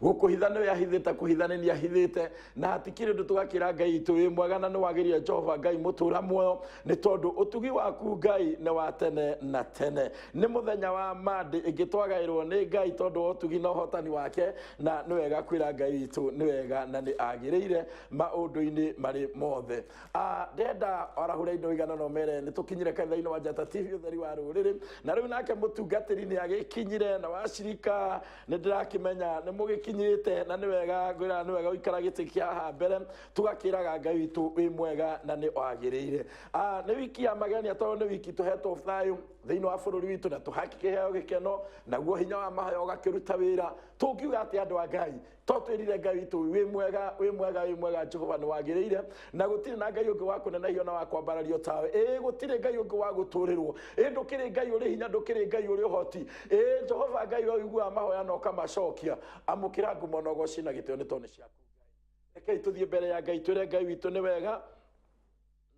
Gũkũhitha nĩwe ahithĩte, kũhitha nĩ niĩ ahithĩte, na hatikĩrĩ ũndũ tũgakĩra Ngai witũ wĩ mwega na nĩ wagĩrĩire Jehova Ngai mũtũra muoyo, nĩ tondũ ũtugi waku Ngai nĩ wa tene na tene. Nĩ mũthenya wa Monday ĩngĩ twagaĩrwo nĩ Ngai tondũ wa ũtugi na ũhotani wake, na nĩ wega kwĩra Ngai witũ nĩ wega na nĩ agĩrĩire maũndũ-inĩ marĩ mothe. Ah, ndenda arahũre indo igana no mere nĩ tũkinyire kanitha-inĩ wa Njata TV ũtheri wa rũrĩrĩ, na rĩu nake mũtungatĩri nĩ agĩkinyire na wacirika nĩ ndĩrakĩmenya nĩ mũgĩkinyĩte, na nĩ wega ngwĩra nĩ wega gũikara gĩtĩ kĩa haha mbere tũgakĩraga Ngai witũ wĩ mwega na nĩ wagĩrĩire. Ah, nĩ wiki ya magenia tondũ nĩ wiki tũhetwo thayũ thĩinĩ wa bũrũri witũ na tũhakĩheo gĩkeno, naguo hinya wa mahoya ũgakĩruta wĩra. Tũngiuga atĩ andũ a Ngai to twĩrire Ngai witũ wĩ mwega, wĩ mwega, wĩ mwega, Jehova nĩ wagĩrĩire, na gũtirĩ na Ngai ũngĩ wa kũnenehio na wa kwambarario tawe. Ĩĩ, gũtirĩ Ngai ũngĩ wa gũtũrĩrwo. Ĩĩ, ndũkĩrĩ Ngai ũrĩ hinya, ndũkĩrĩ Ngai ũrĩ ũhoti. Ĩĩ, Jehova Ngai we ũiguaga mahoya na ũkamacokia. Amũkĩra ngumo na ũgoci na gĩtĩo nĩ tondũ nĩ ciaku Ngai. Rekei tũthiĩ mbere ya Ngai twĩre Ngai witũ nĩ wega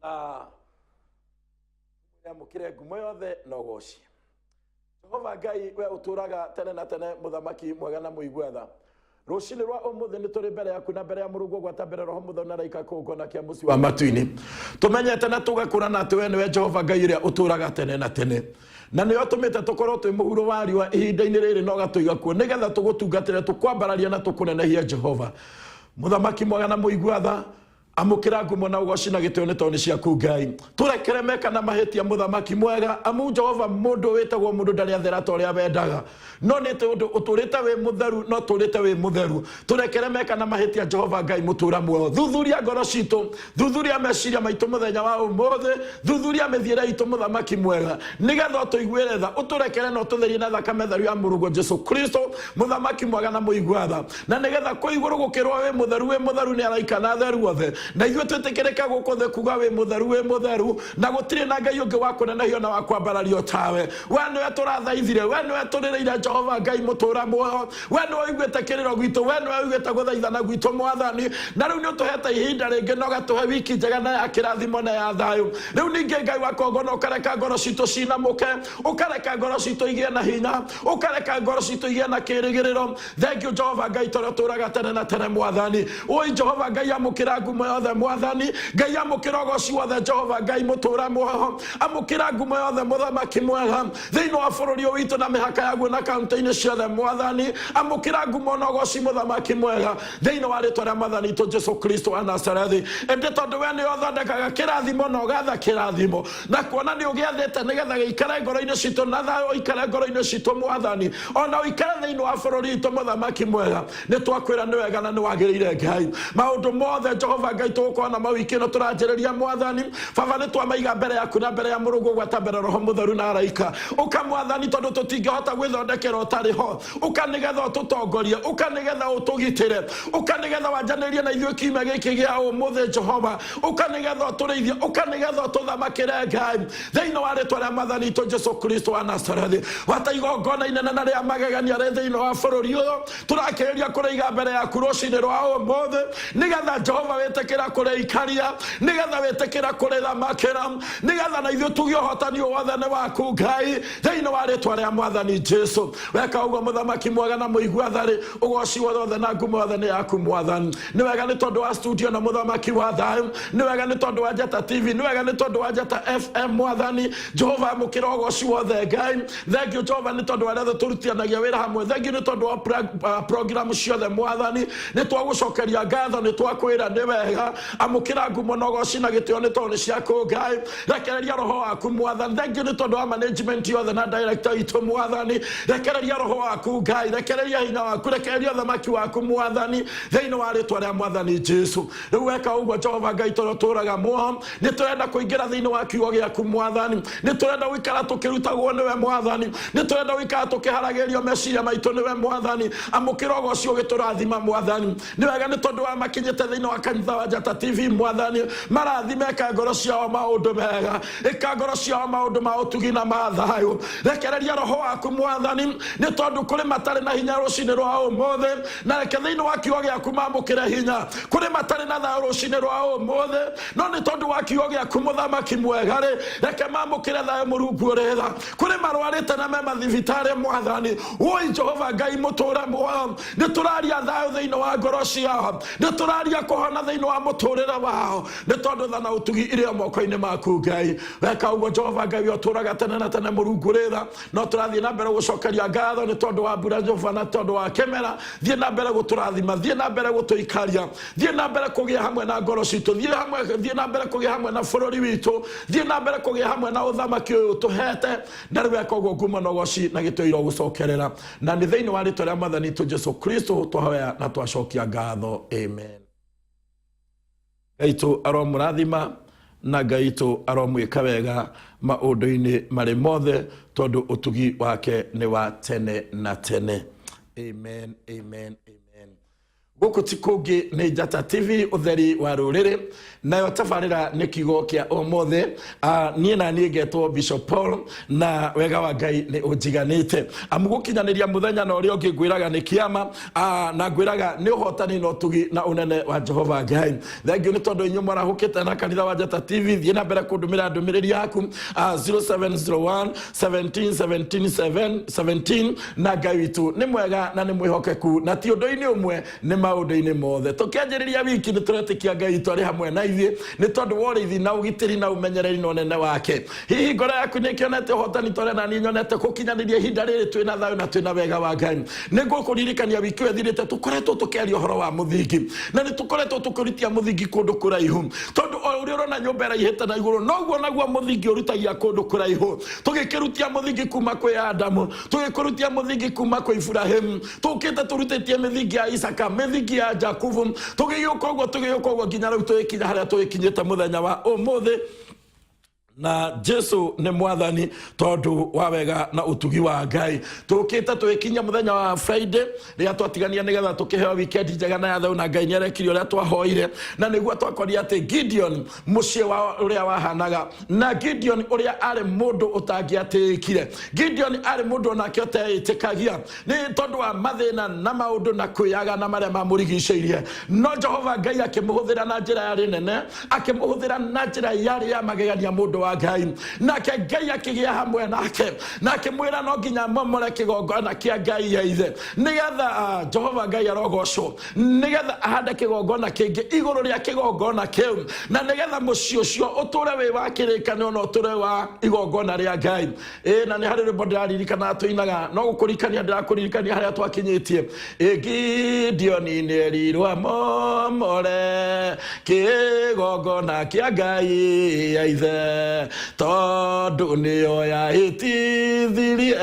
na amũkĩre ngumo yothe na ũgoci. Jehova Ngai we ũtũraga tene na tene, mũthamaki mwega na mũigua tha, rũcinĩ rwa ũmũthĩ nĩ tũrĩ mbere yaku na mbere ya mũrungu gwata mbere roho mũtheru na raika kũngona kĩa mũciĩ wa matu-inĩ. Tũmenyete na tũgakũrana atĩ we nĩwe Jehova Ngai ũrĩa ũtũraga tene na tene, na nĩwe ũtũmĩte tũkorwo twĩ mũhuro wa riũa ihinda-inĩ rĩrĩ na ũgatũiga kuo nĩgetha tũgũtungatĩre, tũkwambararie na tũkũnenehie. Jehova mũthamaki mwega na mũigua tha, amũkĩra ngumo na ũgoci na gĩtĩo nĩ tondũ nĩ ciaku Ngai. Tũrekere meka na mahĩtia mũthamaki mwega, amu Jehova mũndũ wĩtagwo mũndũ ndarĩ athera ta ũrĩa wendaga, no nĩ tondũ ũtũrĩte wĩ mũtheru no tũrĩte wĩ mũtheru. Tũrekere meka na mahĩtia Jehova Ngai mũtũra muoyo. Thuthuria ngoro citũ, thuthuria meciria maitũ mũthenya wa ũmũthĩ, thuthuria mĩthiĩre itũ mũthamaki mwega, nĩgetha ũtũiguĩre tha, ũtũrekere na ũtũtherie na thakame theru ya mũrũguo Jesu Kristo, mũthamaki mwega na mũigua tha, na nĩgetha kũ igũrũ gũkĩrwo wĩ mũtheru, wĩ mũtheru nĩ araika na atheru othe, na ithuĩ twĩtĩkĩrĩke gũkũ thĩ kuga wĩ mũtheru, wĩ mũtheru, na gũtirĩ na Ngai ũngĩ wa kũnenehio na wa kwambarario tawe. We nĩwe tũrathaithire, we nĩwe tũrĩrĩire Jehova Ngai mũtũra muoyo, we nĩwe ũiguĩte kĩrĩro gwitũ, we nĩwe ũiguĩte gũthaithana gwitũ mwathani, na rĩu nĩ ũtũhete ihinda rĩngĩ na ũgatũhe wiki njega na ya kĩrathimo na ya thayũ. Rĩu ningĩ Ngai wakwa ngona ũkareka ngoro citũ cinamũke, ũkareka ngoro citũ igĩe na hinya, ũkareka ngoro citũ igĩe na kĩrĩgĩrĩro. Thank you Jehova Ngai tondũ ũtũraga tene na tene mwathani. Oi Jehova Ngai amũkĩra ngumo yothe mwathani, Ngai amũkĩra ũgoci wothe Jehova Ngai mũtũra muoyo, amũkĩra ngumo yothe mũthamaki mwega thĩinĩ wa bũrũri ũyũ witũ na mĩhaka yaguo na kaunti-inĩ ciothe mwathani, amũkĩra ngumo na ũgoci mũthamaki mwega thĩinĩ wa rĩtwa rĩa mwathani witũ Jesu Kristo wa Nazarethi. Ĩndĩ tondũ we nĩwe ũthondekaga kĩrathimo na ũgatha kĩrathimo, na kuona nĩ ũgĩathĩte nĩgetha gĩikare ngoro-inĩ citũ na thayũ ũikare ngoro-inĩ citũ mwathani, ona ũikare thĩinĩ wa bũrũri witũ mũthamaki mwega, nĩ twakwĩra nĩ wega na nĩ wagĩrĩire Ngai. Maũndũ mothe Jehova Ngai tũgũkorwo namo wiki ĩno tũranjĩrĩria mwathani, Baba nĩ twamaiga mbere yaku na mbere ya mũrũguo gwata mbere roho mũtheru na araika. Ũka mwathani tondũ tũtingĩhota gwĩthondekera ũtarĩ ho. Ũka nĩgetha ũtũtongorie, ũka nĩgetha ũtũgitĩre, ũka nĩgetha wanjanĩrie na ithuĩ kiumia gĩkĩ gĩa ũmũthĩ Jehova, ũka nĩgetha ũtũrĩithie, ũka nĩgetha ũtũthamakĩre Ngai thĩinĩ wa rĩtwa rĩa mwathani witũ Jesu Kristo wa Nazarethi. Gwata igongona inene na rĩa magegania rĩ thĩinĩ wa bũrũri ũyũ tũrakĩrĩria kũrĩiga mbere yaku rũcinĩ rwa ũmũthĩ, nĩgetha Jehova wĩtĩkĩra kũrĩikaria, nĩgetha wĩtĩkĩra kũrĩthamakĩra, nĩgetha na ithuĩ tuge ũhotani wothe nĩ waku Ngai thĩinĩ wa rĩtwa rĩa mwathani Jesu. Weka ũguo mũthamaki mwega na mũigua tharĩ, ũgoci wothe na ngumo yothe nĩ yaku mwathani. Nĩ wega nĩ tondũ wa studio na mũthamaki wa thayũ, nĩ wega nĩ tondũ wa Njata TV, nĩ wega nĩ tondũ wa Njata FM mwathani Jehova, amũkĩra ũgoci wothe Ngai. Thank you Jehova nĩ tondũ wa arĩa othe tũrutithanagia wĩra hamwe. Thank you nĩ tondũ wa program ciothe mwathani. Nĩ twagũcokeria ngatho, nĩ twakwĩra nĩ wega. Amũkĩra ngumo na ũgoci na gĩtĩo nĩ tondũ nĩ ciaku Ngai. Rekereria roho waku mwathani. Thank you nĩ tondũ wa management yothe na director itũ mwathani. Rekereria roho waku Ngai, rekereria hinya waku, rekereria ũthamaki waku mwathani thĩinĩ wa rĩtwa rĩa mwathani Jesu. Rĩu weka ũguo Jehova Ngai tondũ ũtũraga muoyo, nĩ tũrenda kũingĩra thĩinĩ wa kiugo gĩaku mwathani, nĩ tũrenda gũikara tũkĩrutagwo nĩwe mwathani, nĩ tũrenda gũikara tũkĩharagĩrio meciria maitũ nĩwe mwathani. Amũkĩra ũgoci ũgĩtũrathima mwathani. Nĩ wega nĩ tondũ wa makinyĩte thĩinĩ wa kanitha wa Njata TV, Mwathani, marathime, ĩka ngoro ciao maũndũ mega, ĩka ngoro ciao maũndũ ma ũtugi na ma thayũ. Rekereria roho waku, Mwathani, nĩ tondũ kũrĩ matarĩ na hinya rũcinĩ rwa ũmũthĩ, na reke thĩinĩ wa kiugo gĩaku mamũkĩre hinya. Kũrĩ matarĩ na thayũ rũcinĩ rwa ũmũthĩ, no nĩ tondũ wa kiugo gĩaku, mũthamaki mwega rĩ, reke mamũkĩre thayũ, Mũrungu ũrĩ tha. Kũrĩ marwarĩte na me mathibitarĩ, Mwathani, woi Jehova Ngai mũtũre muoyo, nĩ tũraria thayũ thĩinĩ wa ngoro ciao, nĩ tũraria kũhona thĩinĩ wa mũtũrĩre wao, nĩ tondũ tha na ũtugi irĩ o moko-inĩ maku, Ngai. Weka ũguo, Jehova Ngai we ũtũraga tene na tene, Mũrungu ũrĩ tha, no tũrathiĩ na mbere gũcokeria ngatho nĩ tondũ wa mbura, Jehova, na tondũ wa kĩmera. Thiĩ na mbere gũtũrathima, thiĩ na mbere gũtũikaria, thiĩ na mbere kũgĩa hamwe na ngoro citũ, thiĩ hamwe, thiĩ na mbere kũgĩa hamwe na bũrũri witũ, thiĩ na mbere kũgĩa hamwe na ũthamaki ũyũ ũtũhete. Na rĩu weka ũguo, ngumo na ũgoci na gĩtũiro gũcokerera, na nĩ thĩinĩ wa rĩtwa rĩa Mwathani witũ Jesu Kristo twahoya na twacokia ngatho, amen. Ngai witũ aromũrathima na Ngai witũ aromwĩka wega maũndũ-inĩ marĩ mothe, tondũ ũtugi wake nĩ wa tene na tene. Amen, amen, amen. Gũkũ ti kũngĩ nĩ Njata TV, ũtheri wa rũrĩrĩ, nayo tabarĩra nĩ kiugo kĩa ũmũthĩ. Niĩ na niĩ ngetwo Bishop Paul, na wega wa Ngai nĩ ũnjiganĩte, amu gũkinyanĩria mũthenya na ũrĩa ũngĩ ngwĩraga nĩ kĩama, na ngwĩraga nĩ ũhotani na ũtugi na ũnene wa Jehova Ngai. Thengiũ nĩ tondũ inyuĩ mwarahũkĩte na kanitha wa Njata TV. Thiĩ na mbere kũndũmĩra ndũmĩrĩri yaku, 0701 17 17 17. Na Ngai witũ nĩ mwega na nĩ mwĩhokeku, na ti ũndũ-inĩ ũmwe, nĩ maũndũ-inĩ mothe. Tũkĩanjĩrĩria wiki, nĩ tũretĩkia Ngai witũ arĩ hamwe na ithuĩ nĩ tondũ wa ũrĩithi na ũgitĩri na ũmenyereri na ũnene wake. Hihi ngoro yaku nĩ ĩkĩonete ũhotani ta ũrĩa naniĩ nyonete gũkinyanĩria ihinda rĩrĩ twĩna thayũ na twĩna wega wa Ngai? Nĩ ngũkũririkania wiki ĩyo ĩthirĩte tũkoretwo tũkĩaria ũhoro wa mũthingi, na nĩ tũkoretwo tũkĩrutia mũthingi kũndũ kũraihu, tondũ o ũrĩa ũrona nyũmba ĩraihĩte na igũrũ, noguo naguo mũthingi ũrutagia kũndũ kũraihu. Tũgĩkĩrutia mũthingi kuma kwĩ Adamu, tũgĩkũrutia mũthingi kuma kwĩ Iburahĩmu, tũkĩte tũrutĩtie mĩthingi ya Isaka, mĩthingi ya Jakubu, tũgĩgĩũka ũguo, tũgĩgĩũka ũguo nginya rĩu tũgĩkinya harĩa tũgĩkinyĩte mũthenya wa ũmũthĩ. Na Jesu nĩ Mwathani tondũ wa wega na ũtugi wa Ngai. Tũkĩte tũgĩkinya mũthenya wa Friday rĩrĩa twatigania nĩgetha tũkĩheo weekend njega na ya thayũ, na Ngai nĩ arekire ũrĩa twahoire. Na nĩguo twakorire atĩ Gideon, mũciĩ wa ũrĩa wahanaga, na Gideon ũrĩa arĩ mũndũ ũtangĩatĩĩkire. Gideon arĩ mũndũ onake ũteĩtĩkagia nĩ tondũ wa mathĩna na maũndũ na kwĩyaga na marĩa mamũrigicĩirie, no Jehova Ngai akĩmũhũthĩra na njĩra yarĩ nene, akĩmũhũthĩra na njĩra yarĩ ya magegania, mũndũ wa Ngai. Nake Ngai akĩgĩa hamwe nake na akĩmwĩra no nginya momore kĩgongona kĩa Ngai ya ithe, nĩgetha Jehova Ngai arogocwo, nĩgetha ahande kĩgongona kĩngĩ igũrũ rĩa kĩgongona kĩu, na nĩgetha mũciĩ ũcio ũtũre wĩ wa kĩrĩkanĩro na ũtũre wa igongona rĩa Ngai. Ĩ na nĩ harĩ rwĩmbo ndĩraririkana tũinaga, no gũkũririkania ndĩrakũririkania harĩa twakinyĩtie. Ĩ Gideoni nĩerirwo amomore kĩgongona kĩa Ngai ya ithe, tondũ nĩyo yahĩtithirie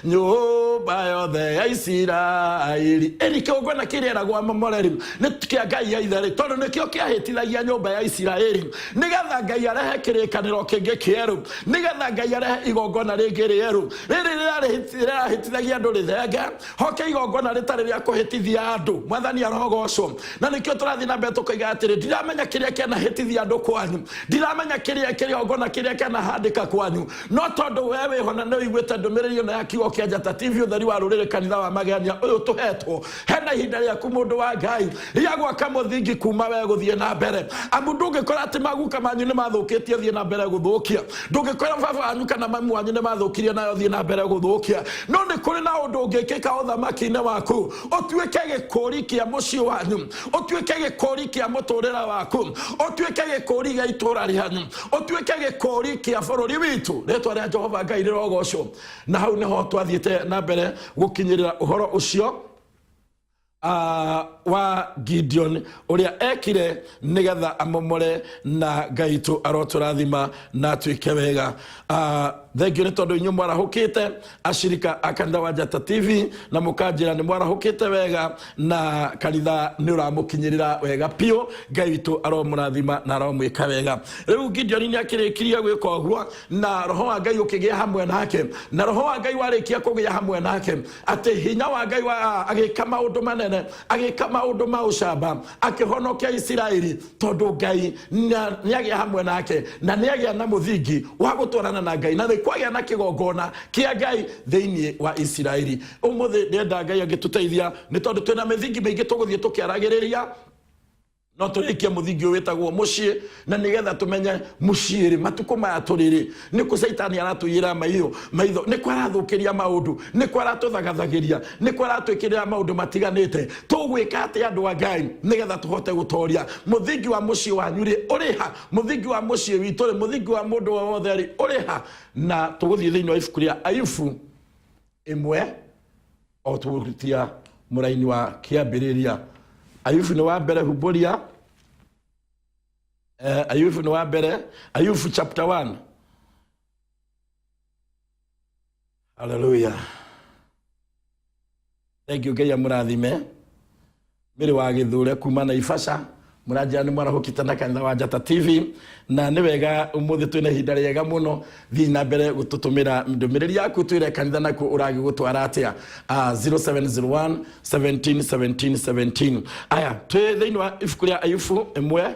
nyũmba yothe ya Isiraeli. Ĩni kĩgongona kĩrĩa eragwo amomore rĩ, nĩ kĩa Ngai ya ithe rĩ, tondũ nĩkĩo kĩahĩtithagia nyũmba ya Isiraeli, nĩgetha Ngai arehe kĩrĩkanĩro kĩngĩ kĩerũ, nĩgetha Ngai arehe igongona rĩngĩ rĩerũ. Rĩrĩ rĩrahĩtithagia andũ rĩthenge, hoke igongona rĩtarĩ rĩa kũhĩtithia andũ. Mwathani arogocwo. Na nĩkĩo tũrathiĩ na mbere tũkoiga atĩrĩ, ndiramenya kĩrĩa kĩanahĩtithia andũ kwanyu, ndiramenya kĩrĩa kĩgongona kĩrĩa kĩanahandĩka kwanyu, no tondũ we wĩho na nĩ ũiguĩte ndũmĩrĩri ĩno ya kiugo kĩa Njata TV, ũtheri wa rũrĩrĩ, kanitha wa magegania ũyũ tũhetwo, hena ihinda rĩaku, mũndũ wa Ngai, rĩa gwaka mũthingi kuma we gũthiĩ na mbere. Amu ndũngĩkora atĩ maguka manyu nĩ mathũkĩtie, thiĩ na mbere gũthũkia. Ndũngĩkora baba wanyu kana mamu wanyu nĩ mathũkirie, nayo thiĩ na mbere gũthũkia. No nĩ kũrĩ na ũndũ ũngĩkĩka ũthamaki-inĩ waku, ũtuĩke gĩkũri kĩa mũciĩ wanyu, ũtuĩke gĩkũri kĩa mũtũrĩre waku, ũtuĩke gĩkũri gĩa itũra rĩanyu, ũtuĩke gĩkũri kĩa bũrũri witũ. Rĩtwa rĩa Jehova Ngai rĩrogocwo. Na hau nĩho twathiĩte na mbere gũkinyĩrĩra ũhoro ũcio wa Gideon ũrĩa ekire nĩgetha amomore, na Ngai witũ arotũrathima na atuĩke wega. Thengiũ nĩ tondũ inyuĩ mwarahũkĩte, acirika a kanitha wa Njata TV, na mũkanjĩra nĩ mwarahũkĩte wega na kanitha nĩ ũramũkinyĩrĩra wega biũ. Ngai witũ aromũrathima na aromwĩka wega. Rĩu Gideon nĩ akĩrĩkirie gwĩka ũguo, na roho wa Ngai ũkĩgĩa hamwe nake, na roho wa Ngai warĩkia kũgĩa hamwe nake, atĩ hinya wa Ngai wa agĩka maũndũ manene, agĩka. Maũndũ ma ũcamba, akĩhonokia Isiraeli, tondũ Ngai nĩagĩa hamwe nake na nĩagĩa na mũthingi wa gũtwarana na Ngai, na nĩ kwagĩa na kĩgongona kĩa Ngai thĩinĩ wa Isiraeli. Ũmũthĩ ndĩrenda Ngai angĩtũteithia, nĩ tondũ twĩna mĩthingi mĩingĩ tũgũthiĩ tũkĩaragĩrĩria, no tũrĩkie mũthingi ũyũ wĩtagwo mũciĩ, na nĩgetha tũmenye mũciĩ rĩ, matukũ maya tũrĩ rĩ, nĩkũ caitani aratũiyĩra maitho maitho, nĩkũ arathũkĩria maũndũ, nĩkũ aratũthagathagĩria, nĩkũ aratwĩkĩrĩra maũndũ matiganĩte. Tũgwĩka atĩa, andũ a Ngai, nĩgetha tũhote gũtoria? Mũthingi wa mũciĩ wanyu rĩ, ũrĩ ha? Mũthingi wa mũciĩ witũ rĩ, mũthingi wa mũndũ o wothe rĩ, ũrĩ ha? Na tũgũthiĩ thĩinĩ wa ibuku rĩa Ayubu 1, o tũgũrutia mũraini wa kĩambĩrĩria. Ayubu nĩ wa mbere humbũria. Ayubu nĩ wa mbere, Ayubu chapter 1. Haleluya, thank you. Ngai amũrathime. Mĩrĩ wa Gĩthure kuma Naivasha, mũranjĩra nĩ mwarahũkĩte na kanitha wa Njata TV, na nĩ wega. Ũmũthĩ twĩna ihinda rĩega mũno. Thiĩ na mbere gũtũtũmĩra ndũmĩrĩri yaku, twĩre kanitha nakuo ũragĩgũtwara atĩa. 0701 17 17 17. Aya, twĩ thĩinĩ wa ibuku rĩa Ayubu 1.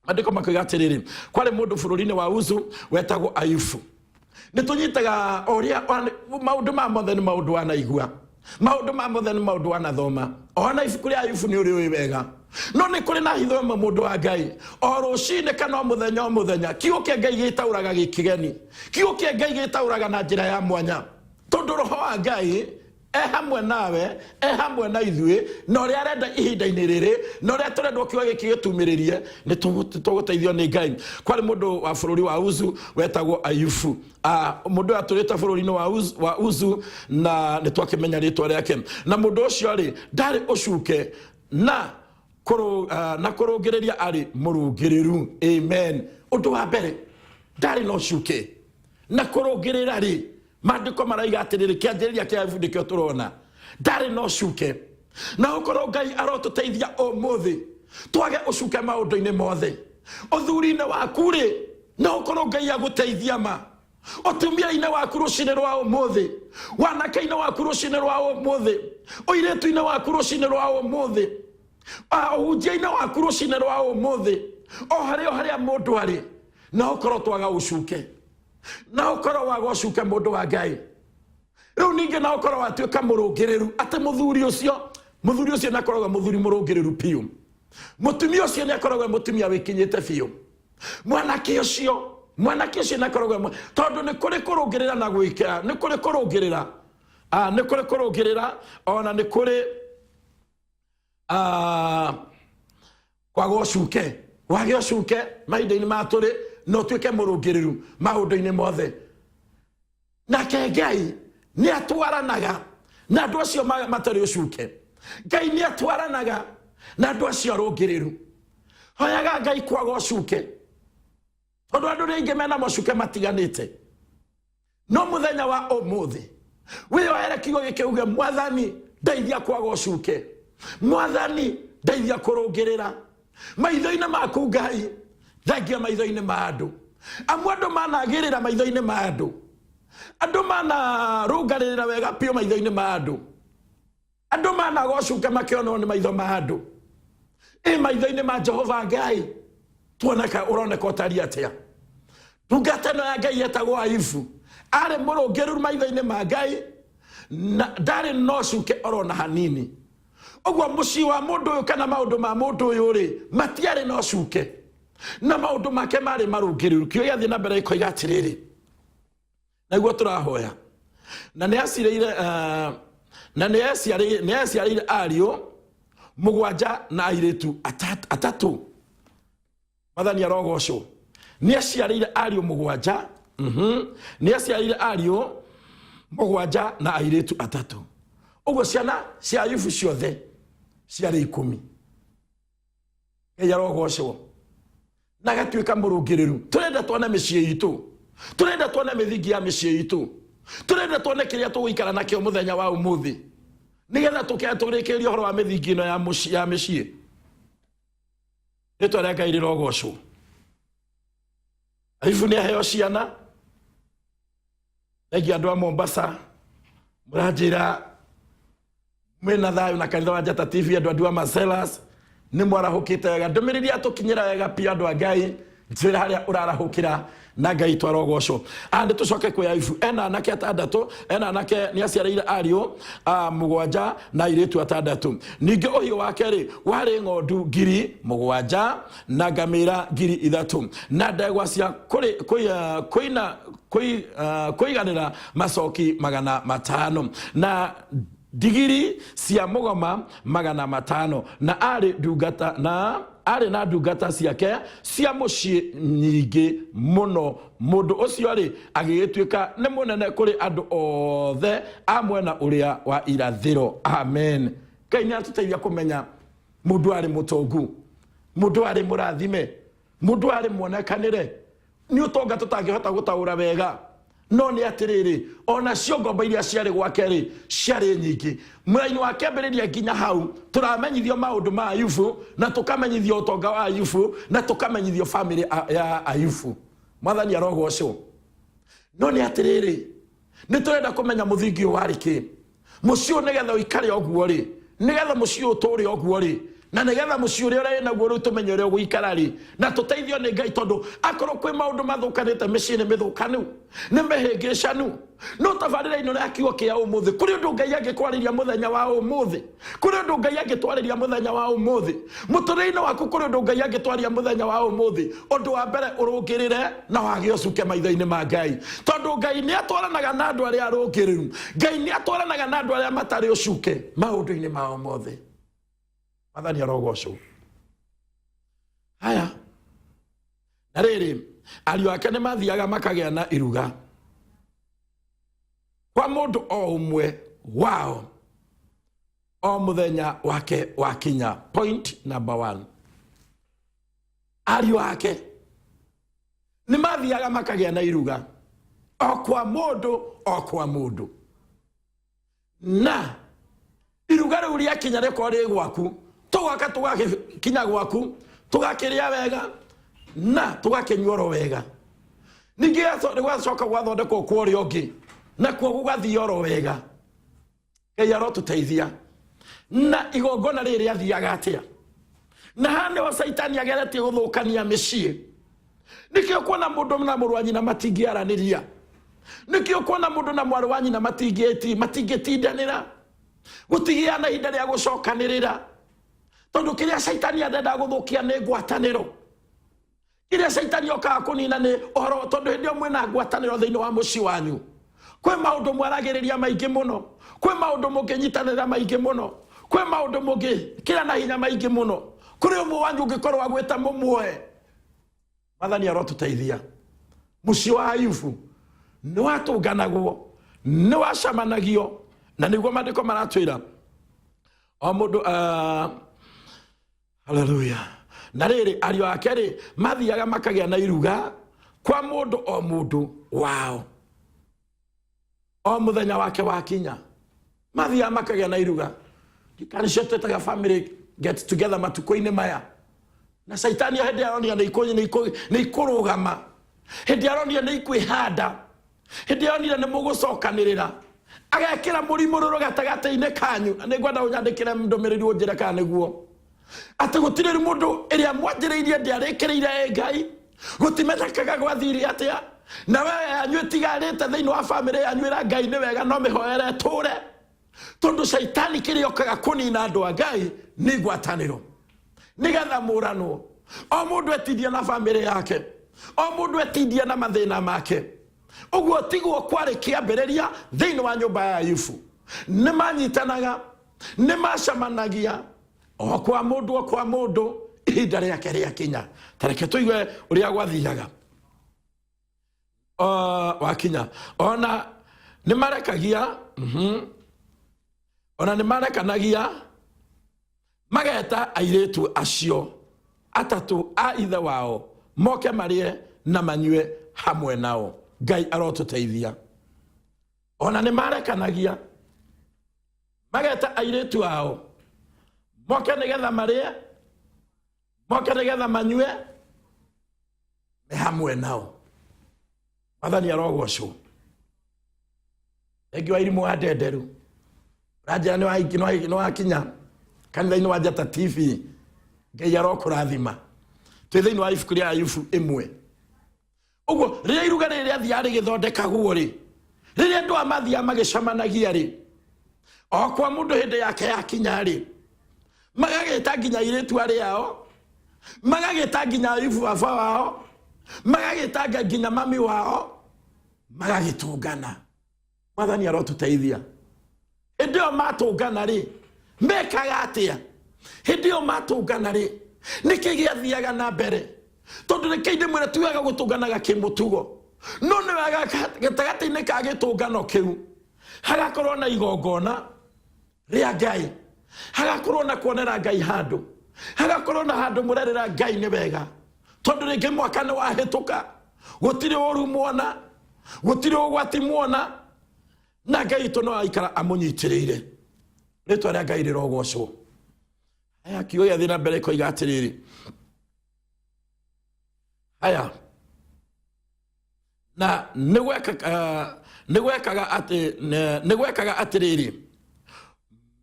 Maandĩko makoiga atĩrĩrĩ, kwarĩ mũndũ bũrũri-inĩ wa Uzu wetagwo Ayubu. Nĩ tũnyitaga ũrĩa maũndũ ma mothe nĩ maũndũ wanaigua, maũndũ ma mothe nĩ maũndũ wanathoma, ona ibuku rĩa Ayubu nĩ ũrĩũĩ wega. No nĩ kũrĩ na hitho ĩmwe, mũndũ wa Ngai, o rũcinĩ kana o mũthenya o mũthenya, kiugo kĩa Ngai gĩtaũraga gĩkĩgeni, kiugo kĩa Ngai gĩtaũraga na njĩra ya mwanya, tondũ Roho wa Ngai e hamwe nawe, e hamwe na ithuĩ, na ũrĩa arenda ihinda-inĩ rĩrĩ na ũrĩa tũrendwo kiugo gĩkĩ gĩtumĩrĩrie, nĩ tũgũteithio nĩ Ngai. Kwarĩ mũndũ wa bũrũri wa Uzu wetagwo Ayubu. Mũndũ ũyũ atũrĩte bũrũri-inĩ wa Uzu, na nĩ twakĩmenya rĩtwa rĩake. Na mũndũ ũcio rĩ, ndarĩ ũcuke na kũrũngĩrĩria arĩ mũrũngĩrĩru. Amen. Ũndũ wa mbere, ndarĩ na ũcuke na kũrũngĩrĩra rĩ, maandĩko maraiga atĩrĩrĩ, kĩanjĩrĩria kĩa Ayubu nĩkĩo tũrona, ndarĩ na ũcuke. Na ũkorwo Ngai arotũteithia ũmũthĩ twage ũcuke maũndũ-inĩ mothe. Ũthuri-inĩ waku rĩ, no ũkorwo Ngai agũteithia ma ũtumia-inĩ waku rũcinĩ rwa ũmũthĩ, wanake-inĩ waku rũcinĩ rwa ũmũthĩ, ũirĩtu-inĩ waku rũcinĩ rwa ũmũthĩ, ũhunjia-inĩ waku rũcinĩ rwa ũmũthĩ, o harĩa o harĩa mũndũ arĩ, na ũkorwo twaga ũcuke, na ũkorwo waga ũcuke, mũndũ wa Ngai. Rĩu ningĩ na ũkorwo watuĩka mũrũngĩrĩru, atĩ mũthuri ũcio nĩ akoragwo mũthuri mũrũngĩrĩru biũ, mũtumia ũcio nĩ akoragwo mũtumia wĩkinyĩte biũ, mwanake ũcio nĩ akoragwo tondũ nĩ kũrĩ kũrũngĩrĩra na gwĩkĩra, nĩ kũrĩ kũrũngĩrĩra, nĩ kũrĩ kũrũngĩrĩra, ona nĩ kũrĩ kwaga ũcuke. Wage ũcuke mahinda-inĩ maya tũrĩ, na ũtuĩke mũrũngĩrĩru maũndũ-inĩ mothe. Nake Ngai nĩ atwaranaga na andũ acio matarĩ ũcuke. Ngai nĩ atwaranaga na andũ acio arũngĩrĩru. Hoyaga Ngai kwaga ũcuke, tondũ andũ nĩ aingĩ mena macuke matiganĩte. No mũthenya wa ũmũthĩ wĩyoere kiugo gĩkĩ, uge, "Mwathani, ndeithia kwaga ũcuke. Mwathani, ndeithia kũrũngĩrĩra maitho-inĩ maku." Ngai, thengia maitho-inĩ ma andũ. Amu andũ managĩrĩra maitho-inĩ ma andũ, andũ manarũngarĩrĩra wega biũ maitho-inĩ ma andũ, andũ managa ũcuke makĩonwo nĩ maitho ma andũ. Ĩ maitho-inĩ ma Jehova Ngai tuoneka ũroneka ũtariĩ atĩa? Ndungata ĩno ya Ngai yetagwo Ayubu arĩ mũrũngĩrĩru maitho-inĩ ma Ngai, na ndarĩ na ũcuke orona hanini. Ũguo mũciĩ wa mũndũ ũyũ kana maũndũ ma mũndũ ũyũ rĩ, matiarĩ na ũcuke, na maũndũ make marĩ marũngĩrĩru. Kĩo gĩathiĩ na mbere gĩkoiga atĩrĩrĩ, naguo tũrahoya, na nĩ acirĩire, na nĩ aciarĩire ariũ mũgwanja na airĩtu atatũ. Mwathani arogocwo. Nĩ aciarĩire ariũ mũgwanja, nĩ aciarĩire ariũ mũgwanja na airĩtu atatũ. Ũguo ciana cia Ayubu ciothe ciarĩ 10. Ngai arogocwo. Na agatuĩka mũrũngĩrĩru. Tũrenda tuone mĩciĩ itũ, tũrenda tuone mĩthingi ya mĩciĩ itũ, tũrenda tuone kĩrĩa tũgũikara nakĩo mũthenya wa ũmũthĩ, nĩgetha tũrĩkĩrĩrie ũhoro wa mĩthingi ĩno ya mĩciĩ. Rĩtwa rĩa Ngai rĩrogocwo. Ayubu nĩ aheo ciana. Thengia andũ a Mombasa, mũranjĩra Mwĩna thayũ na kanitha wa Njata TV, andũ andua Marcellus nĩ mwarahũkĩte wega. Ndũmĩrĩri yatũkinyĩra wega piũ, andũ a Ngai. Njĩra harĩa ũrarahũkĩra na Ngai twarogocwo. Nĩ tũcoke kwĩ Ayubu. Ena anake atandatũ, ena anake nĩ aciarĩire ariũ 7 na airĩtu 6. Ningĩ ũhiũ wake rĩ warĩ ng'ondu 7,000 na ngamĩra 3,000 na ndegwa cia kũiganĩra macoki 500 na ndigiri cia mũgoma 500, na arĩ ndungata na arĩ na ndungata ciake cia mũciĩ nyingĩ mũno. Mũndũ ũcio rĩ agĩgĩtuĩka nĩ mũnene kũrĩ andũ othe a mwena ũrĩa wa irathĩro. Amen. Ngai nĩ atũteithia kũmenya mũndũ arĩ mũtongu, mũndũ arĩ mũrathime, mũndũ arĩ muonekanĩre. Nĩ ũtonga tũtangĩhota gũtaũra wega, no nĩ atĩrĩrĩ, onacio ngombo iria ciarĩ gwake rĩ ciarĩ nyingĩ. Mũraini wa kĩambĩrĩria nginya hau tũramenyithio maũndũ ma Ayubu, na tũkamenyithio ũtonga wa Ayubu, na tũkamenyithio famĩlĩ ya Ayubu. Mwathani arogocwo. No nĩ atĩrĩrĩ, nĩ tũrenda kũmenya mũthingi ũyũ warĩ kĩ. Mũciĩ ũyũ nĩgetha ũikare ũguo rĩ, nĩgetha mũciĩ ũyũ ũtũre ũguo rĩ, na nĩgetha mũciĩ ũrĩa ũrĩ naguo rĩu tũmenye ũrĩa ũgũikara rĩ, na tũteithio nĩ Ngai, tondũ akorwo kwĩ maũndũ mathũkanĩte mĩciĩ nĩ mĩthũkanu, nĩ mĩhĩngĩcanu. No tabarĩra ĩno ya kiugo kĩa ũmũthĩ, kũrĩ ũndũ Ngai angĩkwarĩria mũthenya wa ũmũthĩ, kũrĩ ũndũ Ngai angĩtwarĩria mũthenya wa ũmũthĩ mũtũrĩre-inĩ waku, kũrĩ ũndũ Ngai angĩtwaria mũthenya wa ũmũthĩ. Ũndũ wa mbere, ũrũngĩrĩre na wage ũcuke maitho-inĩ ma Ngai, tondũ Ngai nĩ atwaranaga na andũ arĩa arũngĩrĩru. Ngai nĩ atwaranaga na andũ arĩa matarĩ ũcuke maũndũ-inĩ mao mothe. Mwathani arogocwo. Haya, na rĩrĩ, ariũ ake nĩ mathiaga makagĩa na iruga kwa mũndũ o ũmwe wao o mũthenya wake wakinya. Point number 1, ariũ ake nĩ mathiaga makagĩa na iruga o kwa mũndũ o kwa mũndũ, na iruga rĩu rĩakinya rĩkorwo rĩ gwaku, tũgoka tũgakinya gwaku, tũgakĩrĩa wega na tũgakĩnyua oro wega. Ningĩ gwacoka gwathondekwo kwa ũrĩa ũngĩ, nakuo gũgathiĩ oro wega. Ngai arotũteithia. Na igongona rĩrĩ rĩathiaga atĩa? Na haha nĩho Caitani ageretie gũthũkania mĩciĩ. Nĩkĩo kuona mũndũ na mũrũ wa nyina matingĩaranĩria, nĩkĩo kuona mũndũ na mwarĩ wa nyina matingĩtindanĩra, gũtigĩa na ihinda rĩa gũcokanĩrĩra, tondũ kĩrĩa Caitani arenda gũthũkia nĩ ngwatanĩro. Kĩrĩa Caitani okaga kũnina nĩ ũhoro, tondũ hĩndĩ ĩyo mwĩna ngwatanĩro thĩinĩ wa mũciĩ wanyu, kwĩ maũndũ mwaragĩrĩria maingĩ mũno, kwĩ maũndũ mũngĩnyitanĩra maingĩ mũno, kwĩ maũndũ mũngĩkĩra na hinya maingĩ mũno, kũrĩ ũmwe wanyu ũngĩkorwo agwĩta mũmuoe. Mwathani arotũteithia. Mũciĩ wa Ayubu nĩ watũnganagwo, nĩ wacamanagio, na nĩguo maandĩko maratwĩra o mũndũ. Haleluya. Na rĩrĩ, ariũ ake rĩ mathiaga makagĩa na iruga kwa mũndũ o mũndũ wao o mũthenya wake wakinya. Mathiaga makagĩa na iruga. Kanitha twĩtaga family get together matukũ-inĩ maya, na Caitani hĩndĩ aronia nĩ ikũrũgama, hĩndĩ aronia nĩ ikwĩhanda, hĩndĩ aronire nĩ mũgũcokanĩrĩra, agekĩra mũrimũ rũrũ gatagatĩ-inĩ kanyu. Na nĩngwenda ũnyandĩkĩre ndũmĩrĩri ũnjĩre kana nĩguo atĩ gũtirĩ mũndũ ĩrĩa mwanjĩrĩirie ndĩarĩkĩrĩire ĩ Ngai, gũtimenyekaga gwathire atĩa. Na we yanyu ĩtigarĩte thĩinĩ wa bamĩrĩ yanyu, ĩra Ngai nĩ wega, no mĩhoere ĩtũre, tondũ Caitani kĩrĩa okaga kũnina andũ a Ngai nĩ ngwatanĩro, nĩgetha mũranwo, o mũndũ etindie na bamĩrĩ yake, o mũndũ etindie na mathĩna make. Ũguo tiguo kwarĩ kĩambĩrĩria thĩinĩ wa nyũmba ya Ayubu. Nĩ manyitanaga, nĩ macemanagia o kwa mũndũ o kwa mũndũ ihinda rĩake rĩakinya. Ta reke tũigue ũrĩa gwathiaga. Wakinya, ona nĩ marekagia, ona nĩ marekanagia mageta airĩtu acio atatũ a ithe wao moke marĩe na manyue hamwe nao. Ngai arotũteithia. Ona nĩ marekanagia mageta airĩtu ao moke nĩgetha marĩe, moke nĩgetha manyue me hamwe nao. Mwathani arogocwo. Thengi wa irimũ wa ndenderu. Ũranjĩra nĩ wakinya kanitha-inĩ wa Njata TV. Ngai arokũrathima. Twĩ thĩinĩ wa ibuku rĩa Ayubu 1. Ũguo rĩrĩa iruga rĩrĩ rĩathiaga rĩgĩthondekagwo rĩ, rĩrĩa andũ aya mathiaga magĩcemanagia rĩ, o kwa mũndũ hĩndĩ yake yakinya rĩ, magagĩta nginya airĩtu arĩa ao, magagĩta nginya Ayubu baba wao, magagĩtanga nginya mami wao, magagĩtũngana. Mwathani arotũteithia. Hĩndĩ ĩyo matũngana rĩ, mekaga atĩa? Hĩndĩ ĩyo matũngana rĩ, nĩkĩ gĩathiaga na mbere? Tondũ reke ndĩmwĩre, ti wega gũtũnganaga kĩmũtugo, no nĩ wega gatagatĩ-inĩ ka gĩtũngano kĩu hagakorwo na igongona rĩa Ngai, hagakorwo na kuonera Ngai handũ, hagakorwo na handũ mũrerĩra Ngai nĩ wega, tondũ rĩngĩ mwaka nĩ wahĩtũka, gũtirĩ ũru muona, gũtirĩ ũgwati muona, na Ngai witũ no aikara amũnyitĩrĩire. Rĩtwa rĩa Ngai rĩrogocwo. Aya, kiugo gĩathiĩ na mbere koiga atĩrĩrĩ, aya, na nĩ gwekaga atĩrĩrĩ,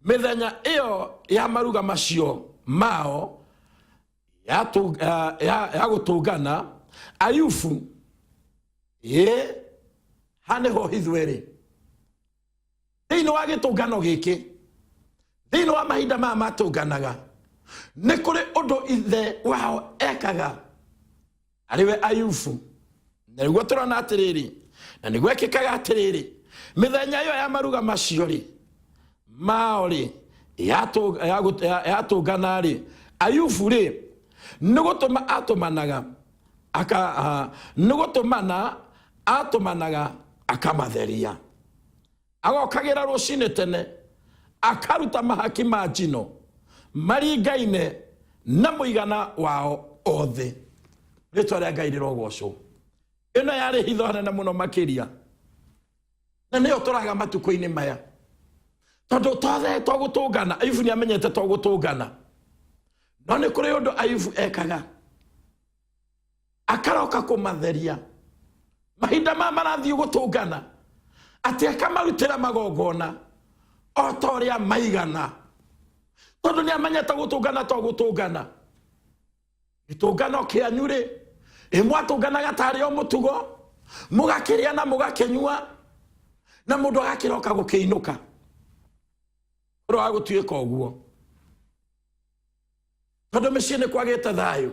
mĩthenya ĩyo ya maruga macio mao ya gũtũngana, Ayubu ĩ ha nĩho hithũ ĩrĩ thĩinĩ wa gĩtũngano gĩkĩ. Thĩinĩ wa mahinda maya matũnganaga, nĩ kũrĩ ũndũ ithe wao ekaga, arĩ we Ayubu. Na nĩguo tũrona atĩrĩrĩ, na nĩguo ĩkĩkaga atĩrĩrĩ, mĩthenya ĩyo ya maruga macio rĩ mao rĩ yatũngana rĩ, Ayubu rĩ nĩ gũtũma atũmanaga aka nĩ gũtũmana atũmanaga akamatheria. Agokagĩra rũcinĩ tene, akaruta mahaki ma njino maringaine na mũigana wao othe. Rĩtwa rĩa Ngai rĩrogocwo. Ĩno yarĩ hitho nene mũno makĩria, na nĩyo tũraga matukũ-inĩ maya, tondũ tothe to gũtũngana. Ayubu nĩ amenyete to gũtũngana, no nĩ kũrĩ ũndũ Ayubu ekaga, akaroka kũmatheria mahinda ma marathiĩ gũtũngana, atĩ akamarutĩra magongona o ta ũrĩa maigana, tondũ nĩ amenyete gũtũngana to gũtũngana. Gĩtũngano kĩanyu rĩ, ĩ mwatũnganaga tarĩ o mũtugo, mũgakĩrĩa na mũgakĩnyua, na mũndũ agakĩroka gũkĩinũka, ũndũ wa gũtuĩka ũguo, tondũ mĩciĩ nĩ kwagĩte thayũ.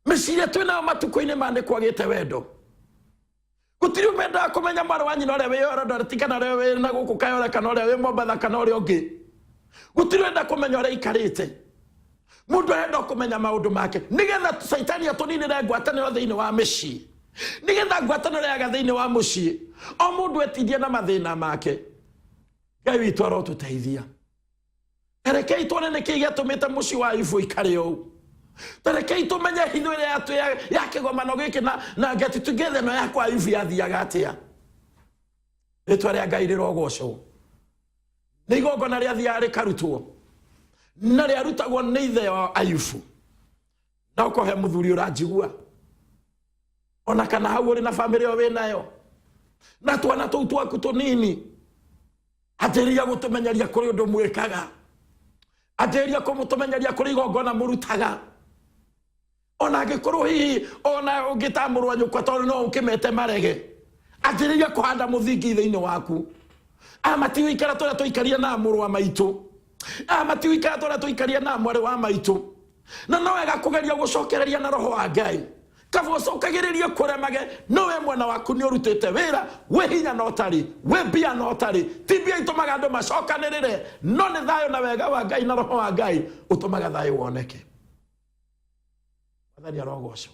Mĩciĩ ĩrĩa twĩ nayo matukũ-inĩ maya nĩ kwagĩte wendo. Gũtirĩ ũmendaga kũmenya mwarĩ wa nyina ũrĩa wĩ Eldoret, kana ũrĩa wĩ na gũkũ Kayole, kana ũrĩa wĩ Mombatha, kana ũrĩa ũngĩ. Gũtirĩ ũrenda kũmenya ũrĩa aikarĩte. Mũndũ arenda kũmenya maũndũ make, nĩgetha caitani atũninĩre ngwatanĩro thĩinĩ wa mĩciĩ, nĩgetha ngwatanĩro yaga thĩinĩ wa mũciĩ, o mũndũ etindie na mathĩna make. Ngai witũ arotũteithia. Tarekei tuone nĩkĩ gĩatũmĩte mũciĩ wa Ayubu ũikare ũũ. Tarekei tũmenye hitho ĩrĩa ya kĩgomano gĩkĩ na get together ĩno ya kwa Ayubu yathiaga atĩa. Rĩtwa rĩa Ngai rĩrogocwo. Nĩ igongona rĩathiaga rĩkarutwo, na rĩarutagwo nĩ ithe wa Ayubu. Na ũkohe mũthuri ũranjigua, ona kana hau ũrĩ na bamĩrĩ ĩyo wĩ nayo na twana tũu twaku tũnini, anjĩrĩria gũtũmenyeria kũrĩ ũndũ mwĩkaga, anjĩrĩria kũmũtũmenyeria kũrĩ igongona mũrutaga, ona angĩkorwo hihi ona ũngĩtamũrwa nyũkwa, tondũ no ũkĩmete marege. Anjĩrĩria kũhanda mũthingi thĩinĩ waku. Aya matigũikara tũrĩa tũikarire na mũrũ wa maitũ, aya matigũikara tũrĩa tũikarire na mwarĩ wa maitũ. Na no wega kũgeria gũcokereria na roho wa Ngai. Kaba ũcokagĩrĩrie kũremage, no we mwena waku nĩ ũrutĩte wĩra wĩ hinya na ũtarĩ wĩ mbia na ũtarĩ. Ti mbia itũmaga andũ macokanĩrĩre, no nĩ thayũ na wega wa Ngai na roho wa Ngai ũtũmaga thayũ woneke. Mwathani arogocwo.